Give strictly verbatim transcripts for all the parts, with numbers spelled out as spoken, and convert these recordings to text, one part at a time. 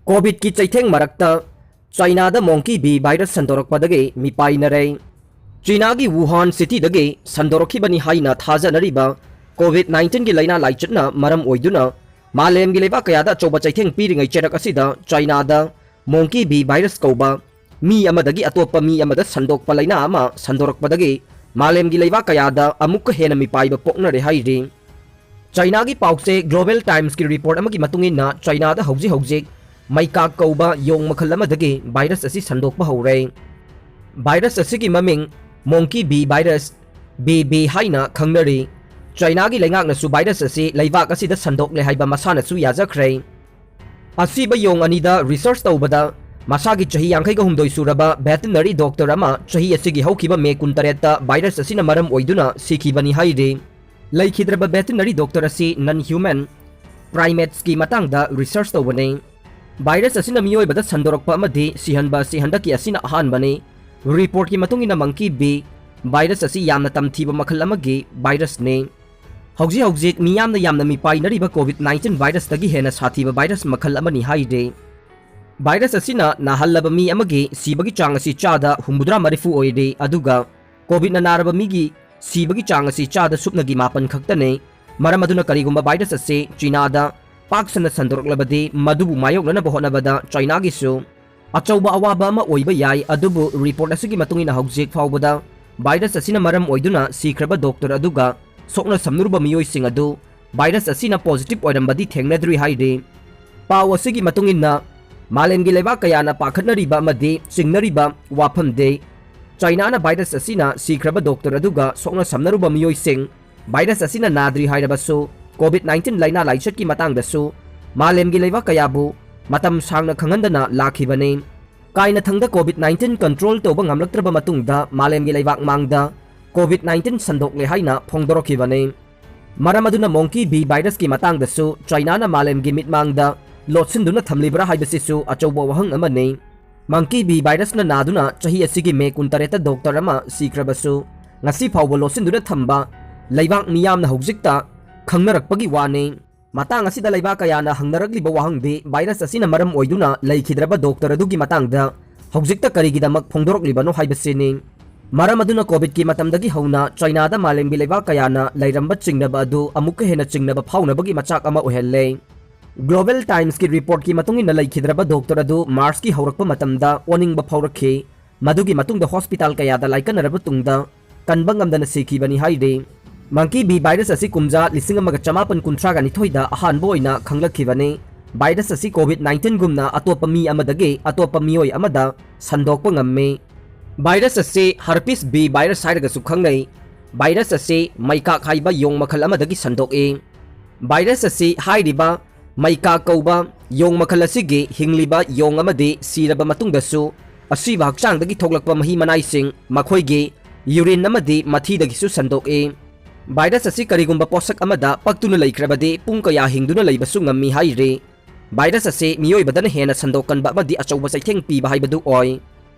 ꯀꯣꯚꯤꯗꯀꯤ ꯆꯩꯊꯦꯡ ꯃꯔꯛꯇ ꯆꯥꯏꯅꯥꯗ monkey bee virus ꯁꯟꯗꯣꯔꯛꯄꯗꯒꯤ ꯃꯤꯄꯥꯏꯅꯔꯦ꯫ ꯆꯤꯅꯥꯒꯤ Wuhan ꯁꯤꯇꯤꯗꯒꯤ ꯁꯟꯗꯣꯔꯛꯈꯤꯕꯅꯤ ꯍꯥꯏꯅ ꯊꯥꯖꯅꯔꯤꯕ ꯀꯣꯚꯤꯗ ꯅꯥꯏꯟꯇꯤꯟꯒꯤ ꯂꯥꯏꯅꯥ ꯂꯥꯏꯆꯠꯅ ꯃꯔꯝ ꯑꯣꯏꯗꯨꯅ ꯃꯥꯂꯦꯝꯒꯤ ꯂꯩꯕꯥꯛ ꯀꯌꯥꯗ ꯑꯆꯧꯕ ꯆꯩꯊꯦꯡ ꯄꯤꯔꯤꯉꯩ ꯆꯩꯔꯛ ꯑꯁꯤꯗ ꯆꯥꯏꯅꯥꯗ monkey bee virus ꯀꯧꯕ ꯃꯤ ꯑꯃꯗꯒꯤ ꯑꯇꯣꯞꯄ ꯃꯤ ꯑꯃꯗ ꯁꯟꯗꯣꯛꯄ ꯂꯥꯏꯅꯥ ꯑꯃ ꯁꯟꯗꯣꯔꯛꯄꯗꯒꯤ ꯃꯥꯂꯦꯝꯒꯤ ꯂꯩꯕꯥꯛ ꯀꯌꯥꯗ ꯑꯃꯨꯛꯀ ꯍꯦꯟꯅ ꯃꯤꯄꯥꯏꯕ ꯄꯣꯛꯅꯔꯦ ꯍꯥꯏꯔꯤ꯫ ꯆꯥꯏꯅꯥꯒꯤ ꯄꯥꯎꯆꯦ Global Timesꯀꯤ report ꯑꯃꯒꯤ ꯃꯇꯨꯡ ꯏꯟꯅ ꯆꯥꯏꯅꯥꯗ ꯍꯧꯖꯤꯛ ꯍꯧꯖꯤꯛ ꯃꯩꯀꯥꯛ ꯀꯧꯕ ꯌꯣꯡ ꯃꯈꯜ ꯑꯃꯗꯒꯤ virus ꯑꯁꯤ ꯁꯟꯗꯣꯛꯄ ꯍꯧꯔꯦ꯫ Virus ꯑꯁꯤꯒꯤ ꯃꯃꯤꯡ monkey bee virus, B B ꯍꯥꯏꯅ ꯈꯪꯅꯔꯤ꯫ ꯆꯥꯏꯅꯥꯒꯤ ꯂꯩꯉꯥꯛꯅꯁꯨ virus ꯑꯁꯤ ꯂꯩꯕꯥꯛ ꯑꯁꯤꯗ ꯁꯟꯗꯣꯛꯂꯦ ꯍꯥꯏꯕ ꯃꯁꯥꯅꯁꯨ ꯌꯥꯖꯈ꯭ꯔꯦ꯫ ꯑꯁꯤꯕ ꯌꯣꯡ ꯑꯅꯤꯗ research ꯇꯧꯕꯗ ꯃꯁꯥꯒꯤ ꯆꯍꯤ ꯌꯥꯡꯈꯩꯒ ꯍꯨꯝꯗꯣꯏ ꯁꯨꯔꯕ veterinary doctor ꯑꯃ ꯆꯍꯤ ꯑꯁꯤꯒꯤ ꯍꯧꯈꯤꯕ ꯃꯦ ꯀꯨꯟꯇꯔꯦꯠꯇ virus ꯑꯁꯤꯅ ꯃꯔꯝ ꯑꯣꯏꯗꯨꯅ ꯁꯤꯈꯤꯕꯅꯤ ꯍꯥꯏꯔꯤ꯫ ꯂꯩꯈꯤꯗ꯭ꯔꯕ veterinary doctor ꯑꯁꯤ non-human primatesꯀꯤ ꯃꯇꯥꯡꯗ research ꯇꯧꯕꯅꯤ꯫ Virus ꯑꯁꯤꯅ ꯃꯤꯑꯣꯏꯕꯗ ꯁꯟꯗꯣꯔꯛꯄ ꯑꯃꯗꯤ ꯁꯤꯍꯟꯕ ꯑꯁꯤ ꯍꯟꯗꯛꯀꯤ ꯑꯁꯤꯅ ꯑꯍꯥꯟꯕꯅꯤ꯫ Reportꯀꯤ ꯃꯇꯨꯡ ꯏꯟꯅ monkey bee virus ꯑꯁꯤ ꯌꯥꯝꯅ ꯇꯝꯊꯤꯕ ꯃꯈꯜ ꯑꯃꯒꯤ virusꯅꯤ꯫ ꯍꯧꯖꯤꯛ ꯍꯧꯖꯤꯛ ꯃꯤꯌꯥꯝꯅ ꯌꯥꯝꯅ ꯃꯤꯄꯥꯏꯅꯔꯤꯕ ꯀꯣꯚꯤꯗ ꯅꯥꯏꯟꯇꯤꯟ virusꯇꯒꯤ ꯍꯦꯟꯅ ꯁꯥꯊꯤꯕ virus ꯃꯈꯜ ꯑꯃꯅꯤ ꯍꯥꯏꯔꯤ꯫ Virus ꯑꯁꯤꯅ ꯅꯥꯍꯜꯂꯕ ꯃꯤ ꯑꯃꯒꯤ ꯁꯤꯕꯒꯤ ꯆꯥꯡ ꯑꯁꯤ ꯆꯥꯗ ꯍꯨꯝꯐꯨꯇꯔꯥ ꯃꯔꯤꯐꯨ ꯑꯣꯏꯔꯤ, ꯑꯗꯨꯒ ꯀꯣꯚꯤꯗꯅ ꯅꯥꯔꯕ ꯃꯤꯒꯤ ꯁꯤꯕꯒꯤ ꯆꯥꯡ ꯑꯁꯤ ꯆꯥꯗ ꯁꯨꯞꯅꯒꯤ ꯃꯥꯄꯟ ꯈꯛꯇꯅꯤ꯫ ꯃꯔꯝ ꯑꯗꯨꯅ ꯀꯔꯤꯒꯨꯝꯕ virus ꯑꯁꯤ ꯆꯤꯅꯥꯗ ꯄꯥꯛ ꯁꯟꯅ ꯁꯟꯗꯣꯔꯛꯂꯕꯗꯤ ꯃꯗꯨꯕꯨ ꯃꯥꯌꯣꯛꯅꯅꯕ ꯍꯣꯠꯅꯕꯗ ꯆꯥꯏꯅꯥꯒꯤꯁꯨ ꯑꯆꯧꯕ ꯑꯋꯥꯕ ꯑꯃ ꯑꯣꯏꯕ ꯌꯥꯏ꯫ ꯑꯗꯨꯕꯨ report ꯑꯁꯤꯒꯤ ꯃꯇꯨꯡ ꯏꯟꯅ ꯍꯧꯖꯤꯛ ꯐꯥꯎꯕꯗ virus ꯑꯁꯤꯅ ꯃꯔꯝ ꯑꯣꯏꯗꯨꯅ ꯁꯤꯈ꯭ꯔꯕ doctor ꯑꯗꯨꯒ ꯁꯣꯛꯅ ꯁꯝꯅꯔꯨꯕ ꯃꯤꯑꯣꯏꯁꯤꯡ ꯑꯗꯨ virus ꯑꯁꯤꯅ positive ꯑꯣꯏꯔꯝꯕꯗꯤ ꯊꯦꯡꯅꯗ꯭ꯔꯤ ꯍꯥꯏꯔꯤ꯫ ꯄꯥꯎ ꯑꯁꯤꯒꯤ ꯃꯇꯨꯡ ꯏꯟꯅ ꯃꯥꯂꯦꯝꯒꯤ ꯂꯩꯕꯥꯛ ꯀꯌꯥꯅ ꯄꯥꯈꯠꯅꯔꯤꯕ ꯑꯃꯗꯤ ꯆꯤꯡꯅꯔꯤꯕ ꯋꯥꯐꯝꯗꯤ ꯆꯥꯏꯅꯥꯅ virus ꯑꯁꯤꯅ ꯁꯤꯈ꯭ꯔꯕ doctor ꯑꯗꯨꯒ ꯁꯣꯛꯅ ꯁꯝꯅꯔꯨꯕ ꯃꯤꯑꯣꯏꯁꯤꯡ, virus ꯑꯁꯤꯅ ꯅꯥꯗ꯭ꯔꯤ ꯍꯥꯏꯔꯕꯁꯨ ꯀꯣꯚꯤꯗ ꯅꯥꯏꯟꯇꯤꯟ ꯂꯥꯏꯅꯥ ꯂꯥꯏꯆꯠꯀꯤ ꯃꯇꯥꯡꯗꯁꯨ ꯃꯥꯂꯦꯝꯒꯤ ꯂꯩꯕꯥꯛ ꯀꯌꯥꯕꯨ ꯃꯇꯝ ꯁꯥꯡꯅ ꯈꯪꯍꯟꯗꯅ ꯂꯥꯛꯈꯤꯕꯅꯤ꯫ ꯀꯥꯏꯅꯊꯪꯗ ꯀꯣꯚꯤꯗ ꯅꯥꯏꯟꯇꯤꯟ control ꯇꯧꯕ ꯉꯝꯂꯛꯇ꯭ꯔꯕ ꯃꯇꯨꯡꯗ ꯃꯥꯂꯦꯝꯒꯤ ꯂꯩꯕꯥꯛ ꯃꯥꯡꯗ ꯀꯣꯚꯤꯗ ꯅꯥꯏꯟꯇꯤꯟ ꯁꯟꯗꯣꯛꯂꯦ ꯍꯥꯏꯅ ꯐꯣꯡꯗꯣꯔꯛꯈꯤꯕꯅꯤ꯫ ꯃꯔꯝ ꯑꯗꯨꯅ monkey bee virusꯀꯤ ꯃꯇꯥꯡꯗꯁꯨ ꯆꯥꯏꯅꯥꯅ ꯃꯥꯂꯦꯝꯒꯤ ꯃꯤꯠꯃꯥꯡꯗ ꯂꯣꯠꯁꯤꯟꯗꯨꯅ ꯊꯝꯂꯤꯕ꯭ꯔꯥ ꯍꯥꯏꯕꯁꯤꯁꯨ ꯑꯆꯧꯕ ꯋꯥꯍꯪ ꯑꯃꯅꯤ꯫ Monkey bee virusꯅ ꯅꯥꯗꯨꯅ ꯆꯍꯤ ꯑꯁꯤꯒꯤ ꯃꯦ ꯀꯨꯟꯇꯔꯦꯠꯇ doctor ꯑꯃ ꯁꯤꯈ꯭ꯔꯕꯁꯨ ꯉꯁꯤ ꯐꯥꯎꯕ ꯂꯣꯠꯁꯤꯟꯗꯨꯅ ꯊꯝꯕ ꯂꯩꯕꯥꯛ ꯃꯤꯌꯥꯝꯅ ꯍꯧꯖꯤꯛꯇ ꯈꯪꯅꯔꯛꯄꯒꯤ ꯋꯥꯅꯤ꯫ ꯃꯇꯥꯡ ꯑꯁꯤꯗ ꯂꯩꯕꯥꯛ ꯀꯌꯥꯅ ꯍꯪꯅꯔꯛꯂꯤꯕ ꯋꯥꯍꯪꯗꯤ ꯚꯥꯏꯔꯁ ꯑꯁꯤꯅ ꯃꯔꯝ ꯑꯣꯏꯗꯨꯅ ꯂꯩꯈꯤꯗ꯭ꯔꯕ ꯗꯣꯛꯇꯔ ꯑꯗꯨꯒꯤ ꯃꯇꯥꯡꯗ ꯍꯧꯖꯤꯛꯇ ꯀꯔꯤꯒꯤꯗꯃꯛ ꯐꯣꯡꯗꯣꯔꯛꯂꯤꯕꯅꯣ ꯍꯥꯏꯕꯁꯤꯅꯤ꯫ ꯃꯔꯝ ꯑꯗꯨꯅ ꯀꯣꯚꯤꯗꯀꯤ ꯃꯇꯝꯗꯒꯤ ꯍꯧꯅ ꯆꯥꯏꯅꯥꯗ ꯃꯥꯂꯦꯝꯒꯤ ꯂꯩꯕꯥꯛ ꯀꯌꯥꯅ ꯂꯩꯔꯝꯕ ꯆꯤꯡꯅꯕ ꯑꯗꯨ ꯑꯃꯨꯛꯀ ꯍꯦꯟꯅ ꯆꯤꯡꯅꯕ ꯐꯥꯎꯅꯕꯒꯤ ꯃꯆꯥꯛ ꯑꯃ ꯑꯣꯏꯍꯜꯂꯦ꯫ ꯒ꯭ꯂꯣꯕꯦꯜ ꯇꯥꯏꯝꯁꯀꯤ ꯔꯤꯄꯣꯔꯠꯀꯤ ꯃꯇꯨꯡ ꯏꯟꯅ ꯂꯩꯈꯤꯗ꯭ꯔꯕ ꯗꯣꯛꯇꯔ ꯑꯗꯨ ꯃꯥꯔꯆꯀꯤ ꯍꯧꯔꯛꯄ ꯃꯇꯝꯗ ꯑꯣꯅꯤꯡꯕ ꯐꯥꯎꯔꯛꯈꯤ꯫ ꯃꯗꯨꯒꯤ ꯃꯇꯨꯡꯗ ꯍꯣꯁꯄꯤꯇꯥꯜ ꯀꯌꯥꯗ ꯂꯥꯏꯀꯠꯅꯔꯕ ꯇꯨꯡꯗ ꯀꯟꯕ ꯉꯝꯗꯅ ꯁꯤꯈꯤꯕꯅꯤ ꯍꯥꯏꯔꯤ꯫ ꯃꯪꯀꯤ ꯕꯤ ꯚꯥꯏꯔꯁ ꯑꯁꯤ ꯀꯨꯝꯖꯥ ꯂꯤꯁꯤꯡ ꯑꯃꯒ ꯆꯃꯥꯄꯟ ꯀꯨꯟꯊ꯭ꯔꯥꯒ ꯅꯤꯊꯣꯏꯗ ꯑꯍꯥꯟꯕ ꯑꯣꯏꯅ ꯈꯪꯂꯛꯈꯤꯕꯅꯤ꯫ ꯚꯥꯏꯔꯁ ꯑꯁꯤ ꯀꯣꯚꯤꯗ ꯅꯥꯏꯟꯇꯤꯟꯒꯨꯝꯅ ꯑꯇꯣꯞꯄ ꯃꯤ ꯑꯃꯗꯒꯤ ꯑꯇꯣꯞꯄ ꯃꯤꯑꯣꯏ ꯑꯃꯗ ꯁꯟꯗꯣꯛꯄ ꯉꯝꯃꯤ꯫ ꯚꯥꯏꯔꯁ ꯑꯁꯤ ꯍꯔꯄꯤꯁ ꯕꯤ ꯚꯥꯏꯔꯁ ꯍꯥꯏꯔꯒꯁꯨ ꯈꯪꯅꯩ꯫ ꯚꯥꯏꯔꯁ ꯑꯁꯤ ꯃꯩꯀꯥꯛ ꯍꯥꯏꯕ ꯌꯣꯡ ꯃꯈꯜ ꯑꯃꯗꯒꯤ ꯁꯟꯗꯣꯛꯏ꯫ ꯚꯥꯏꯔꯁ ꯑꯁꯤ ꯍꯥꯏꯔꯤꯕ ꯃꯩꯀꯥꯛ ꯀꯧꯕ ꯌꯣꯡ ꯃꯈꯜ ꯑꯁꯤꯒꯤ ꯍꯤꯡꯂꯤꯕ ꯌꯣꯡ ꯑꯃꯗꯤ ꯁꯤꯔꯕ ꯃꯇꯨꯡꯗꯁꯨ ꯑꯁꯤꯕ ꯍꯛꯆꯥꯡꯗꯒꯤ ꯊꯣꯛꯂꯛꯄ ꯃꯍꯤ ꯃꯅꯥꯏꯁꯤꯡ, ꯃꯈꯣꯏꯒꯤ ꯌꯨꯔꯤꯟ ꯑꯃꯗꯤ ꯃꯊꯤꯗꯒꯤꯁꯨ ꯁꯟꯗꯣꯛꯏ꯫ ꯚꯥꯏꯔꯁ ꯑꯁꯤ ꯀꯔꯤꯒꯨꯝꯕ ꯄꯣꯠꯁꯛ ꯑꯃꯗ ꯄꯛꯇꯨꯅ ꯂꯩꯈ꯭ꯔꯕꯗꯤ ꯄꯨꯡ ꯀꯌꯥ ꯍꯤꯡꯗꯨꯅ ꯂꯩꯕꯁꯨ ꯉꯝꯃꯤ ꯍꯥꯏꯔꯤ꯫ ꯚꯥꯏꯔꯁ ꯑꯁꯤ ꯃꯤꯑꯣꯏꯕꯗꯅ ꯍꯦꯟꯅ ꯁꯟꯗꯣꯛꯀꯟꯕ ꯑꯃꯗꯤ ꯑꯆꯧꯕ ꯆꯩꯊꯦꯡ ꯄꯤꯕ ꯍꯥꯏꯕꯗꯨ ꯑꯣꯏ꯫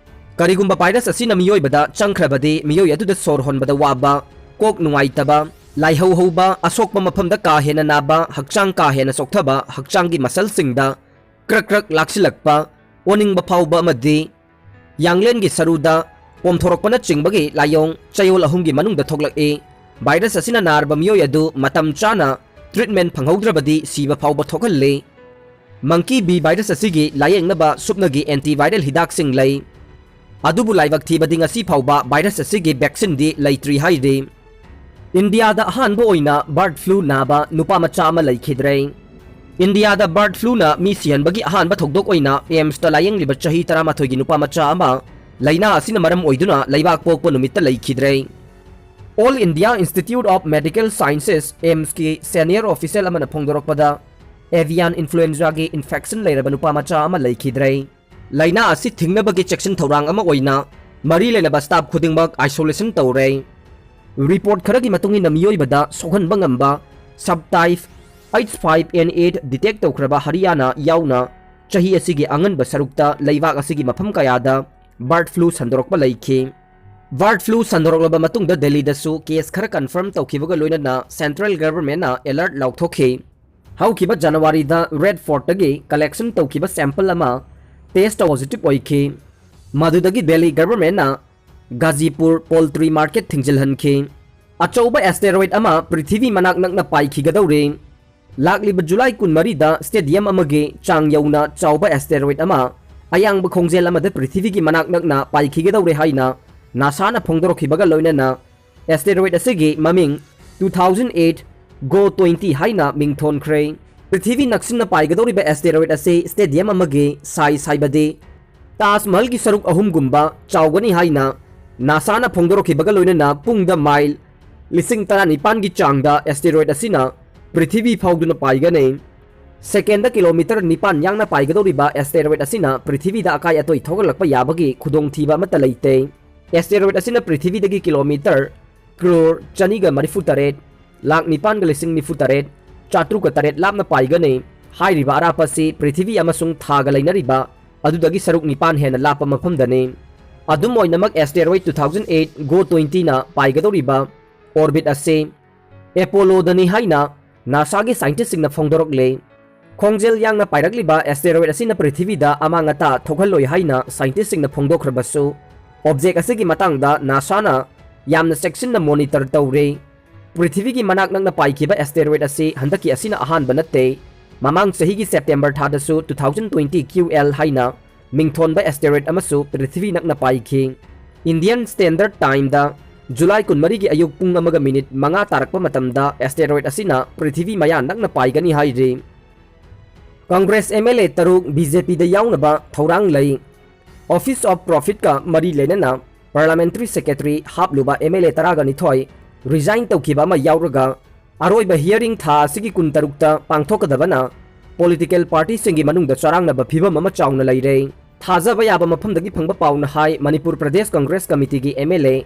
ꯀꯔꯤꯒꯨꯝꯕ ꯚꯥꯏꯔꯁ ꯑꯁꯤꯅ ꯃꯤꯑꯣꯏꯕꯗ ꯆꯪꯈ꯭ꯔꯕꯗꯤ ꯃꯤꯑꯣꯏ ꯑꯗꯨꯗ ꯁꯣꯔ ꯍꯣꯟꯕꯗ ꯋꯥꯕ, ꯀꯣꯛ ꯅꯨꯡꯉꯥꯏꯇꯕ, ꯂꯥꯏꯍꯧ ꯍꯧꯕ, ꯑꯁꯣꯛꯄ ꯃꯐꯝꯗ ꯀꯥ ꯍꯦꯟꯅ ꯅꯥꯕ, ꯍꯛꯆꯥꯡ ꯀꯥ ꯍꯦꯟꯅ ꯆꯣꯛꯊꯕ, ꯍꯛꯆꯥꯡꯒꯤ ꯃꯁꯜꯁꯤꯡꯗ ꯀ꯭ꯔꯛ ꯀ꯭ꯔꯛ ꯂꯥꯛꯁꯤꯜꯂꯛꯄ, ꯑꯣꯅꯤꯡꯕ ꯐꯥꯎꯕ ꯑꯃꯗꯤ ꯌꯥꯡꯂꯦꯟꯒꯤ ꯁꯔꯨꯗ ꯄꯣꯝꯊꯣꯔꯛꯄꯅꯆꯤꯡꯕꯒꯤ ꯂꯥꯏꯑꯣꯡ ꯆꯌꯣꯜ ꯑꯍꯨꯝꯒꯤ ꯃꯅꯨꯡꯗ ꯊꯣꯛꯂꯛꯏ꯫ ꯚꯥꯏꯔꯁ ꯑꯁꯤꯅ ꯅꯥꯔꯕ ꯃꯤꯑꯣꯏ ꯑꯗꯨ ꯃꯇꯝ ꯆꯥꯅ ꯇ꯭ꯔꯤꯠꯃꯦꯟ ꯐꯪꯍꯧꯗ꯭ꯔꯕꯗꯤ ꯁꯤꯕ ꯐꯥꯎꯕ ꯊꯣꯛꯍꯜꯂꯤ꯫ ꯃꯪꯀꯤ ꯕꯤ ꯚꯥꯏꯔꯁ ꯑꯁꯤꯒꯤ ꯂꯥꯌꯦꯡꯅꯕ ꯁꯨꯞꯅꯒꯤ ꯑꯦꯟꯇꯤꯚꯥꯏꯔꯦꯜ ꯍꯤꯗꯥꯛꯁꯤꯡ ꯂꯩ꯫ ꯑꯗꯨꯕꯨ ꯂꯥꯏꯕꯛ ꯊꯤꯕꯗꯤ ꯉꯁꯤ ꯐꯥꯎꯕ ꯚꯥꯏꯔꯁ ꯑꯁꯤꯒꯤ ꯚꯦꯛꯁꯤꯟꯗꯤ ꯂꯩꯇ꯭ꯔꯤ ꯍꯥꯏꯔꯤ꯫ ꯏꯟꯗꯤꯌꯥꯗ ꯑꯍꯥꯟꯕ ꯑꯣꯏꯅ ꯕꯥꯔꯗ ꯐ꯭ꯂꯨ ꯅꯥꯕ ꯅꯨꯄꯥ ꯃꯆꯥ ꯑꯃ ꯂꯩꯈꯤꯗ꯭ꯔꯦ꯫ ꯏꯟꯗꯤꯌꯥꯗ ꯕꯥꯔꯗ ꯐ꯭ꯂꯨꯅ ꯃꯤ ꯁꯤꯍꯟꯕꯒꯤ ꯑꯍꯥꯟꯕ ꯊꯧꯗꯣꯛ ꯑꯣꯏꯅ ꯑꯦꯝꯁꯇ ꯂꯥꯌꯦꯡꯂꯤꯕ ꯆꯍꯤ ꯇꯔꯥꯃꯥꯊꯣꯏꯒꯤ ꯅꯨꯄꯥ ꯃꯆꯥ ꯑꯃ ꯂꯥꯏꯅꯥ ꯑꯁꯤꯅ ꯃꯔꯝ ꯑꯣꯏꯗꯨꯅ ꯂꯩꯕꯥꯛ ꯄꯣꯛꯄ ꯅꯨꯃꯤꯠꯇ ꯂꯩꯈꯤꯗ꯭ꯔꯦ꯫ All India Institute of Medical Sciences, ꯑꯦꯝꯁꯀꯤ senior official ꯑꯃꯅ ꯐꯣꯡꯗꯣꯔꯛꯄꯗ, avian influenzaꯒꯤ infection ꯂꯩꯔꯕ ꯅꯨꯄꯥ ꯃꯆꯥ ꯑꯃ ꯂꯩꯈꯤꯗ꯭ꯔꯦ꯫ ꯂꯥꯏꯅꯥ ꯑꯁꯤ ꯊꯤꯡꯅꯕꯒꯤ ꯆꯦꯛꯁꯤꯟ ꯊꯧꯔꯥꯡ ꯑꯃ ꯑꯣꯏꯅ ꯃꯔꯤ ꯂꯩꯅꯕ staff ꯈꯨꯗꯤꯡꯃꯛ isolation ꯇꯧꯔꯦ꯫ ꯔꯤꯄꯣꯔꯠ ꯈꯔꯒꯤ ꯃꯇꯨꯡ ꯏꯟꯅ ꯃꯤꯑꯣꯏꯕꯗ ꯁꯣꯛꯍꯟꯕ ꯉꯝꯕ subtype H five N eight detect ꯇꯧꯈ꯭ꯔꯕ ꯍꯔꯤꯌꯥꯅꯥ ꯌꯥꯎꯅ ꯆꯍꯤ ꯑꯁꯤꯒꯤ ꯑꯉꯟꯕ ꯁꯔꯨꯛꯇ ꯂꯩꯕꯥꯛ ꯑꯁꯤꯒꯤ ꯃꯐꯝ ꯀꯌꯥꯗ ꯕꯥꯔꯗ ꯐ꯭ꯂꯨ ꯁꯟꯗꯣꯔꯛꯄ ꯂꯩꯈꯤ꯫ ꯕꯥꯔꯗ ꯐ꯭ꯂꯨ ꯁꯟꯗꯣꯔꯛꯂꯕ ꯃꯇꯨꯡꯗ ꯗꯦꯜꯂꯤꯗꯁꯨ ꯀꯦꯁ ꯈꯔ ꯀꯟꯐꯥꯔꯝ ꯇꯧꯈꯤꯕꯒ ꯂꯣꯏꯅꯅ ꯁꯦꯟꯇ꯭ꯔꯦꯜ ꯒꯚꯔꯟꯃꯦꯟꯠꯅ ꯑꯦꯂꯔꯠ ꯂꯥꯎꯊꯣꯛꯈꯤ꯫ ꯍꯧꯈꯤꯕ ꯖꯅꯋꯥꯔꯤꯗ ꯔꯦꯗ ꯐꯣꯔꯠꯇꯒꯤ ꯀꯂꯦꯛꯁꯟ ꯇꯧꯈꯤꯕ ꯁꯦꯝꯄꯜ ꯑꯃ ꯇꯦꯁ ꯄꯣꯖꯤꯇꯤꯚ ꯑꯣꯏꯈꯤ꯫ ꯃꯗꯨꯗꯒꯤ ꯗꯦꯜꯂꯤ ꯒꯚꯔꯟꯃꯦꯟꯠꯅ ꯒꯥꯖꯤꯄꯨꯔ ꯄꯣꯜꯇ꯭ꯔꯤ ꯃꯥꯔꯀꯦꯠ ꯊꯤꯡꯖꯤꯜꯍꯟꯈꯤ꯫ ꯑꯆꯧꯕ ꯑꯦꯁꯇꯦꯔꯣꯏꯗ ꯑꯃ ꯄ꯭ꯔꯤꯊꯤꯕꯤ ꯃꯅꯥꯛ ꯅꯛꯅ ꯄꯥꯏꯈꯤꯒꯗꯧꯔꯤ꯫ ꯂꯥꯛꯂꯤꯕ ꯖꯨꯂꯥꯏ ꯀꯨꯟꯃꯔꯤꯗ ꯁ꯭ꯇꯦꯗꯤꯌꯝ ꯑꯃꯒꯤ ꯆꯥꯡ ꯌꯧꯅ ꯆꯥꯎꯕ ꯑꯦꯁꯇꯦꯔꯣꯏꯗ ꯑꯃ ꯑꯌꯥꯡꯕ ꯈꯣꯡꯖꯦꯜ ꯑꯃꯗ ꯄ꯭ꯔꯤꯊꯤꯕꯤꯒꯤ ꯃꯅꯥꯛ ꯅꯛꯅ ꯄꯥꯏꯈꯤꯒꯗꯧꯔꯦ ꯍꯥꯏꯅ ꯅꯥꯁꯥꯅ ꯐꯣꯡꯗꯣꯔꯛꯈꯤꯕꯒ ꯂꯣꯏꯅꯅ ꯑꯦꯁꯇꯦꯔꯣꯏꯗ ꯑꯁꯤꯒꯤ ꯃꯃꯤꯡ two thousand eight Go twenty ꯍꯥꯏꯅ ꯃꯤꯡꯊꯣꯟꯈ꯭ꯔꯦ꯫ ꯄ꯭ꯔꯤꯊꯤꯕꯤ ꯅꯛꯁꯤꯟꯅ ꯄꯥꯏꯒꯗꯧꯔꯤꯕ ꯑꯦꯁꯇꯦꯔꯣꯏꯗ ꯑꯁꯤ ꯁ꯭ꯇꯦꯗꯤꯌꯝ ꯑꯃꯒꯤ ꯁꯥꯏꯖ ꯍꯥꯏꯕꯗꯤ ꯇꯥꯖ ꯃꯍꯜꯒꯤ ꯁꯔꯨꯛ ꯑꯍꯨꯝꯒꯨꯝꯕ ꯆꯥꯎꯒꯅꯤ ꯍꯥꯏꯅ ꯅꯥꯁꯥꯅ ꯐꯣꯡꯗꯣꯔꯛꯈꯤꯕꯒ ꯂꯣꯏꯅꯅ ꯄꯨꯡꯗ ꯃꯥꯏꯜ ꯂꯤꯁꯤꯡ ꯇꯔꯥꯅꯤꯄꯥꯟꯒꯤ ꯆꯥꯡꯗ ꯑꯦꯁꯇꯦꯔꯣꯏꯗ ꯑꯁꯤꯅ ꯄ꯭ꯔꯤꯊꯤꯕꯤ ꯐꯥꯎꯗꯨꯅ ꯄꯥꯏꯒꯅꯤ꯫ ꯁꯦꯀꯦꯟꯗ ꯀꯤꯂꯣꯃꯤꯇꯔ ꯅꯤꯄꯥꯟ ꯌꯥꯡꯅ ꯄꯥꯏꯒꯗꯧꯔꯤꯕ ꯑꯦꯁꯇꯦꯔꯣꯏꯗ ꯑꯁꯤꯅ ꯄ꯭ꯔꯤꯊꯤꯕꯤꯗ ꯑꯀꯥꯏ ꯑꯇꯣꯏ ꯊꯣꯛꯍꯜꯂꯛꯄ ꯌꯥꯕꯒꯤ ꯈꯨꯗꯣꯡꯊꯤꯕ ꯑꯃꯠꯇ ꯂꯩꯇꯦ꯫ ꯑꯦꯁꯇꯦꯔꯣꯏꯗ ꯑꯁꯤꯅ ꯄ꯭ꯔꯤꯊꯤꯕꯤꯗꯒꯤ ꯀꯤꯂꯣꯃꯤꯇꯔ ꯀ꯭ꯔꯣꯔ ꯆꯅꯤꯒ ꯃꯔꯤꯐꯨ ꯇꯔꯦꯠ ꯂꯥꯛ ꯅꯤꯄꯥꯟꯒ ꯂꯤꯁꯤꯡ ꯅꯤꯐꯨ ꯇꯔꯦꯠ ꯆꯥꯇ꯭ꯔꯨꯛꯀ ꯇꯔꯦꯠ ꯂꯥꯞꯅ ꯄꯥꯏꯒꯅꯤ꯫ ꯍꯥꯏꯔꯤꯕ ꯑꯔꯥꯞꯄ ꯑꯁꯤ ꯄ꯭ꯔꯤꯊꯤꯕꯤ ꯑꯃꯁꯨꯡ ꯊꯥꯒ ꯂꯩꯅꯔꯤꯕ ꯑꯗꯨꯗꯒꯤ ꯁꯔꯨꯛ ꯅꯤꯄꯥꯟ ꯍꯦꯟꯅ ꯂꯥꯞꯄ ꯃꯐꯝꯗꯅꯤ꯫ ꯑꯗꯨꯝ ꯑꯣꯏꯅꯃꯛ, steroid two thousand eight Go twenty ꯅ ꯄꯥꯏꯒꯗꯧꯔꯤꯕ ꯑꯣꯔꯕꯤꯠ ꯑꯁꯤ ꯑꯦꯄꯣꯂꯣꯗꯅꯤ ꯍꯥꯏꯅ ꯅꯥꯁꯥꯒꯤ ꯁꯥꯏꯟꯇꯤꯁꯁꯤꯡꯅ ꯐꯣꯡꯗꯣꯔꯛꯂꯦ꯫ ꯈꯣꯡꯖꯦꯜ ꯌꯥꯡꯅ ꯄꯥꯏꯔꯛꯂꯤꯕ ꯑꯦꯁꯇꯦꯔꯣꯏꯗ ꯑꯁꯤꯅ ꯄ꯭ꯔꯤꯊꯤꯕꯤꯗ ꯑꯃꯥꯡ ꯑꯇꯥ ꯊꯣꯛꯍꯜꯂꯣꯏ ꯍꯥꯏꯅ ꯁꯥꯏꯟꯇꯤꯁꯁꯤꯡꯅ ꯐꯣꯡꯗꯣꯛꯈ꯭ꯔꯕꯁꯨ, ꯑꯣꯕꯖꯦꯛ ꯑꯁꯤꯒꯤ ꯃꯇꯥꯡꯗ ꯅꯥꯁꯥꯅ ꯌꯥꯝꯅ ꯆꯦꯛꯁꯤꯟꯅ ꯃꯣꯅꯤꯇꯔ ꯇꯧꯔꯤ꯫ ꯄ꯭ꯔꯤꯊꯤꯕꯤꯒꯤ ꯃꯅꯥꯛ ꯅꯛꯅ ꯄꯥꯏꯈꯤꯕ ꯑꯦꯁꯇꯦꯔꯣꯏꯗ ꯑꯁꯤ ꯍꯟꯗꯛꯀꯤ ꯑꯁꯤꯅ ꯑꯍꯥꯟꯕ ꯅꯠꯇꯦ꯫ ꯃꯃꯥꯡ ꯆꯍꯤꯒꯤ September ꯊꯥꯗꯁꯨ two thousand twenty Q L ꯍꯥꯏꯅ ꯃꯤꯡꯊꯣꯟꯕ ꯑꯦꯁꯇꯦꯔꯣꯏꯗ ꯑꯃꯁꯨ ꯄ꯭ꯔꯤꯊꯤꯕꯤ ꯅꯛꯅ ꯄꯥꯏꯈꯤ꯫ ꯏꯟꯗꯤꯌꯟ ꯁ꯭ꯇꯦꯟꯗꯔꯗ ꯇꯥꯏꯝꯗ ꯖꯨꯂꯥꯏ ꯀꯨꯟꯃꯔꯤꯒꯤ ꯑꯌꯨꯛ ꯄꯨꯡ ꯑꯃꯒ ꯃꯤꯅꯤꯠ ꯃꯉꯥ ꯇꯥꯔꯛꯄ ꯃꯇꯝꯗ ꯑꯦꯁꯇꯦꯔꯣꯏꯗ ꯑꯁꯤꯅ ꯄ꯭ꯔꯤꯊꯤꯕꯤ ꯃꯌꯥ ꯅꯛꯅ ꯄꯥꯏꯒꯅꯤ ꯍꯥꯏꯔꯤ꯫ ꯀꯪꯒ꯭ꯔꯦꯁ M L A ꯇꯔꯨꯛ B J P ꯗ ꯌꯥꯎꯅꯕ ꯊꯧꯔꯥꯡ ꯂꯩ꯫ Office of Profit ꯀ ꯃꯔꯤ ꯂꯩꯅꯅ Parliamentary Secretary ꯍꯥꯞꯂꯨꯕ M L A ꯇꯔꯥꯒ ꯅꯤꯊꯣꯏ resign ꯇꯧꯈꯤꯕ ꯑꯃ ꯌꯥꯎꯔꯒ, ꯑꯔꯣꯏꯕ hearing ꯊꯥ ꯑꯁꯤꯒꯤ ꯀꯨꯟꯇꯔꯨꯛꯇ ꯄꯥꯡꯊꯣꯛꯀꯗꯕꯅ political party ꯁꯤꯡꯒꯤ ꯃꯅꯨꯡꯗ ꯆꯔꯥꯡꯅꯕ ꯐꯤꯚꯝ ꯑꯃ ꯆꯥꯎꯅ ꯂꯩꯔꯦ꯫ ꯊꯥꯖꯕ ꯌꯥꯕ ꯃꯐꯝꯗꯒꯤ ꯐꯪꯕ ꯄꯥꯎꯅ ꯍꯥꯏ, Manipur Pradesh Congress ꯀꯃꯤꯇꯤꯒꯤ M L A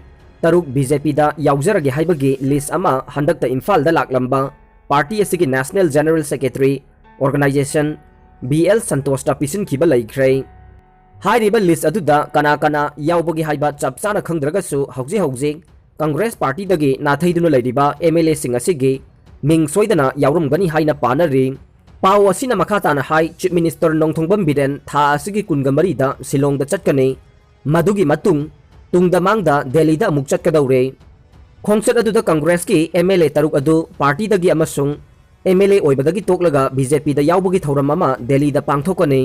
ꯇꯔꯨꯛ B J P ꯗ ꯌꯥꯎꯖꯔꯒꯦ ꯍꯥꯏꯕꯒꯤ list ꯑꯃ ꯍꯟꯗꯛꯇ ꯏꯝꯐꯥꯜꯗ ꯂꯥꯛꯂꯝꯕ party ꯑꯁꯤꯒꯤ National General Secretary Organisation B L ꯁꯟꯇꯣꯁꯇ ꯄꯤꯁꯤꯟꯈꯤꯕ ꯂꯩꯈ꯭ꯔꯦ꯫ ꯍꯥꯏꯔꯤꯕ list ꯑꯗꯨꯗ ꯀꯅꯥ ꯀꯅꯥ ꯌꯥꯎꯕꯒꯦ ꯍꯥꯏꯕ ꯆꯞ ꯆꯥꯅ ꯈꯪꯗ꯭ꯔꯒꯁꯨ, ꯍꯧꯖꯤꯛ ꯍꯧꯖꯤꯛ ꯀꯪꯒ꯭ꯔꯦꯁ party ꯗꯒꯤ ꯅꯥꯊꯩꯗꯨꯅ ꯂꯩꯔꯤꯕ M L A ꯁꯤꯡ ꯑꯁꯤꯒꯤ ꯃꯤꯡ ꯁꯣꯏꯗꯅ ꯌꯥꯎꯔꯝꯒꯅꯤ ꯍꯥꯏꯅ ꯄꯥꯅꯔꯤ꯫ ꯄꯥꯎ ꯑꯁꯤꯅ ꯃꯈꯥ ꯇꯥꯅ ꯍꯥꯏ, ꯆꯤꯐ ꯃꯤꯅꯤꯁꯇꯔ ꯅꯣꯡꯊꯣꯝꯕꯝ ꯕꯤꯔꯦꯟ ꯊꯥ ꯑꯁꯤꯒꯤ ꯀꯨꯟꯒ ꯃꯔꯤꯗ ꯁꯤꯂꯣꯡꯗ ꯆꯠꯀꯅꯤ꯫ ꯃꯗꯨꯒꯤ ꯃꯇꯨꯡ ꯇꯨꯡꯗ ꯃꯥꯡꯗ ꯗꯦꯜꯂꯤꯗ ꯑꯃꯨꯛ ꯆꯠꯀꯗꯧꯔꯦ꯫ ꯈꯣꯡꯆꯠ ꯑꯗꯨꯗ ꯀꯪꯒ꯭ꯔꯦꯁꯀꯤ ꯑꯦꯝ ꯑꯦꯜ ꯑꯦ ꯇꯔꯨꯛ ꯑꯗꯨ ꯄꯥꯔꯇꯤꯗꯒꯤ ꯑꯃꯁꯨꯡ ꯑꯦꯝ ꯑꯦꯜ ꯑꯦ ꯑꯣꯏꯕꯗꯒꯤ ꯇꯣꯛꯂꯒ ꯕꯤ ꯖꯦ ꯄꯤꯗ ꯌꯥꯎꯕꯒꯤ ꯊꯧꯔꯝ ꯑꯃ ꯗꯦꯜꯂꯤꯗ ꯄꯥꯡꯊꯣꯛꯀꯅꯤ꯫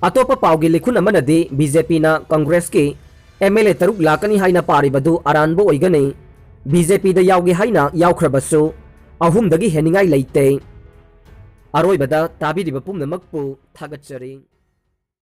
ꯑꯇꯣꯞꯄ ꯄꯥꯎꯒꯤ ꯂꯤꯈꯨꯟ ꯑꯃꯅꯗꯤ ꯕꯤ ꯖꯦ ꯄꯤꯅ ꯀꯪꯒ꯭ꯔꯦꯁꯀꯤ ꯑꯦꯝ ꯑꯦꯜ ꯑꯦ ꯇꯔꯨꯛ ꯂꯥꯛꯀꯅꯤ ꯍꯥꯏꯅ ꯄꯥꯔꯤꯕꯗꯨ ꯑꯔꯥꯟꯕ ꯑꯣꯏꯒꯅꯤ꯫ ꯕꯤ ꯖꯦ ꯄꯤꯗ ꯌꯥꯎꯒꯦ ꯍꯥꯏꯅ ꯌꯥꯎꯈ꯭ꯔꯕꯁꯨ ꯑꯍꯨꯝꯗꯒꯤ ꯍꯦꯟꯅꯤꯡꯉꯥꯏ ꯂꯩꯇꯦ꯫ ꯑꯔꯣꯏꯕꯗ ꯇꯥꯕꯤꯔꯤꯕ ꯄꯨꯝꯅꯃꯛꯄꯨ ꯊꯥꯒꯠꯆꯔꯤ꯫